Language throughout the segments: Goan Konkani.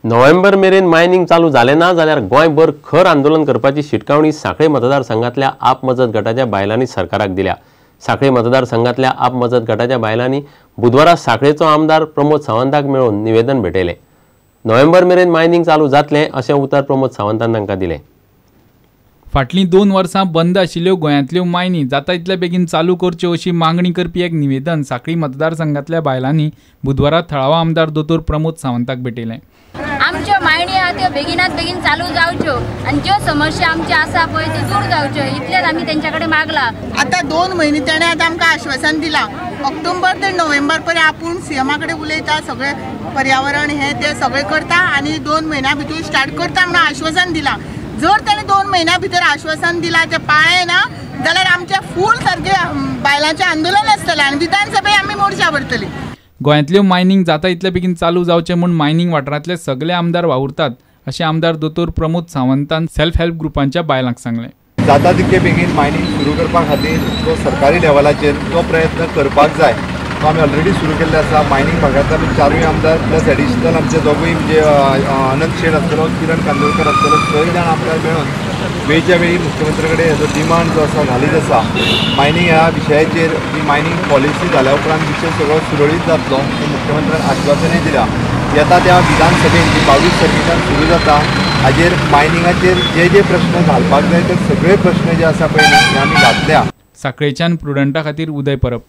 नोव्हेंबर मेरेन मायनिंग चालू जालें ना जाल्यार गोंयभर खर आंदोलन करपाची शिटकावणी सांखळे मतदारसंघातल्या आप मजत गटाच्या बायलांनी सरकाराक दिल्या. सांखळे मतदारसंघातल्या आप मजत गटाच्या बायलांनी बुधवारा सांखळेचो आमदार प्रमोद सावंताक मेळून निवेदन भेटयलें. नोव्हेंबर मेरेन मायनिंग चालू जातलें अशें उतर प्रमोद सावंतान तांकां दिलें. फाटलीं 2 वर्सां बंद आशिल्ल्यो गोंयांतल्यो मायनी जाता इतल्या बेगीन चालू करच्यो अशी मागणी करपी एक निवेदन सांखळी मतदारसंघातल्या बायलांनी बुधवारा थळावा आमदार दोतोर प्रमोद सावंताक भेटयलें. आमच्यो मायणी आहा त्यो बेगिनात बेगीन चालू जावच्यो आनी ज्यो समस्या आमच्यो आसा पळय त्यो दूर जावच्यो इतलेंच आमी तेंच्या कडेन मागला. आतां 2 म्हयने ताणें आतां आमकां आश्वासन दिलां, ऑक्टोबर ते नोव्हेंबर पर्यंत आपूण सीएमा कडेन उलयता, सगळें पर्यावरण हें तें सगळें करता आनी 2 म्हयन्या भितर स्टार्ट करता म्हणून आश्वासन दिलां. जर ताणें 2 म्हयन्या भितर आश्वासन दिलां तें पाळ्ळें ना जाल्यार आमचें फूल सारकें बायलांचें आंदोलन आसतलें आनी विधानसभेक आमी मोर्चा व्हरतली. गोंयांतल्यो मायनिंग जाता इतले बेगीन चालू जावचें म्हूण मायनिंग वाठारांतले सगळे आमदार वावुरतात अशें आमदार दोतोर प्रमोद सावंतान सेल्फ हेल्प ग्रुपांच्या बायलांक सांगलें. जाता तितके बेगीन मायनिंग सुरू करपा खातीर जो सरकारी लेवलाचेर तो प्रयत्न करपाक जाय तो आमी ऑलरेडी सुरू केल्ले आसा. मायनिंग भागांतले आमी 4 आमदार प्लस एडिशनल आमचे दोगूय म्हणजे अनंत शेट आसतलो, किरण कांदोळकर आसतलो, 6 जाण आमदार मेळून वेळच्या वेळी मुख्यमंत्र्या कडेन हेजो डिमांड जो आसा घालीत आसा. मायनिंग ह्या विशयाचेर ही मायनिंग पॉलिसी जाल्या उपरांत विशय सगळो सुरळीत जातलो हें मुख्यमंत्र्यान आश्वासनूय दिलां. येता त्या विधानसभेन जी 22 तारखेच्यान सुरू जाता हाजेर मायनिंगाचेर जे जे प्रश्न घालपाक जाय ते सगळे प्रश्न जे आसा पळय हे आमी घातल्या. सांखळेच्यान प्रुडंटा खातीर उदय परब.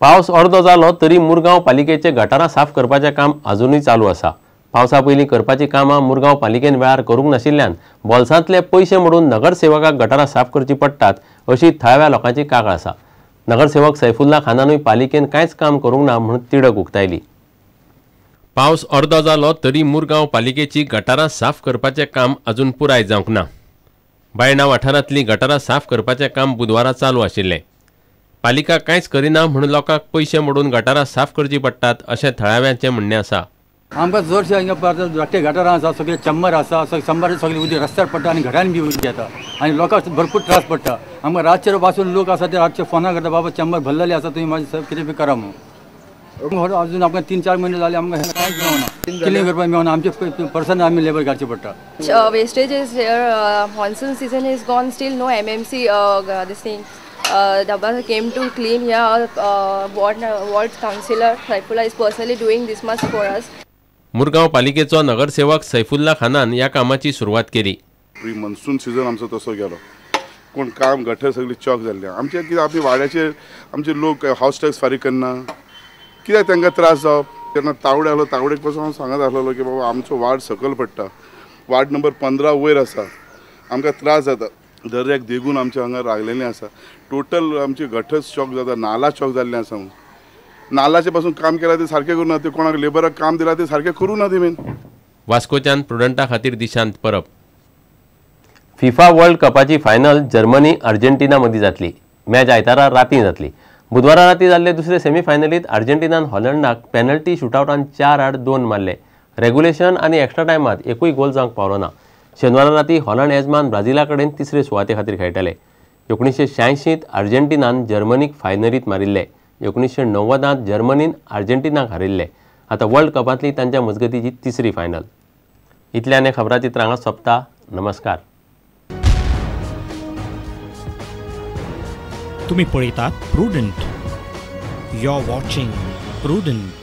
पावस अर्दो जालो तरी मुरगांव पालिकेचे गटारां साफ करपाचें काम अजुनूय चालू आसा. पावसा पयलीं करपाचीं कामां मुरगांव पालिकेन वेळार करूंक नाशिल्ल्यान बोल्सांतले पयशे मोडून नगरसेवकाक गटारां साफ करचीं पडटात अशी थळाव्या लोकांची कागाळ आसा. नगरसेवक सैफुल्ला खानानूय पालिकेन कांयच काम करूंक ना म्हूण तिडक उक्तायली. पावस अर्दो जालो तरी मुरगांव पालिकेची गटारां साफ करपाचें काम अजून पुराय जावंक ना. बायणा वाठारांतलीं गटारां साफ करपाचें काम बुधवारा चालू आशिल्लें. पालिका कांयच करिना म्हूण लोकांक पयशे मोडून गटारां साफ करचीं पडटात अशें थळाव्यांचें म्हणणें आसा. आमकां चडशे हांगा धाकटे गटारां आसा, सगळे चंबर आसा, चंबर सगळे उदक रस्त्यार पडटा आनी घरान बी उदक येता आनी लोकांक भरपूर त्रास पडटा. आमकां रातचे पासून लोक आसा ते रातचे फोनां करता, बाबा चंबर भरलेले आसा, तुमी मातशें कितें बी करा म्हणून. अजून आमकां 3-4 म्हयने जाले आमकां कांयच मेळना, क्लिन करपाक मेळना, आमचे पर्सन आमी लेबर घालचे पडटा. Wastage is here, monsoon season is gone, still no MMC this thing. Dabba came to clean here. Ward councillor Saifullah is personally doing this much for us. Murgaon पालिकेचो नगरसेवक सैफुल्ला खानान ह्या कामाची सुरवात केली. प्री मॉन्सून सीझन आमचो तसो गेलो, कोण काम गटर सगळी चॉक जाल्ले. आमचे कितें आमी वाड्याचेर आमचे लोक हावस टॅक्स फारीक करना, कित्याक तांकां त्रास जावप. तेन्ना तावडे आसलो, तावडेक पासून हांव सांगत आसलेलो की बाबा आमचो वार्ड सकयल पडटा, वार्ड नंबर 15 वयर आसा, आमकां त्रास जाता. दर्याक देगून आमच्या हांगा रागलेलें आसा, टोटल आमचे गटर्स चॉक जाता, नाला चॉक जाल्लें आसा. म्हणून नालाचे पासून काम केलां तें सारकें करूं ना, ते कोणाक लेबराक काम दिलां तें सारकें करूं ना. ते मेन वास्कोच्यान प्रुडंटा खातीर दिशांत परब. फिफा वर्ल्ड कपाची फायनल जर्मनी अर्जेंटिना मदीं जातली. मॅच आयतारा रातीं जातली. बुधवारा रातीं जाल्ले दुसरे सेमीफायनलींत अर्जेंटिनान हॉलंडाक पेनल्टी शुटआवटान 4-2 मारले. रेग्युलेशन आनी एक्स्ट्रा टायमांत एकूय गोल जावंक पावलो ना. शेनवारा राती हॉलंड येजमान ब्राझिला कडेन तिसरे सुवाते खातीर खेळटले. 1986 अर्जेंटिनान जर्मनीक फायनलींत मारिल्ले. 1990 जर्मनीन अर्जेंटिनाक हारिल्ले. आतां वर्ल्ड कपांतली तांच्या मजगतीची तिसरी फायनल. इतल्यान खबराचित्र हांगा सोंपता. नमस्कार. तुम्ही पळयतात Prudent. You are watching Prudent.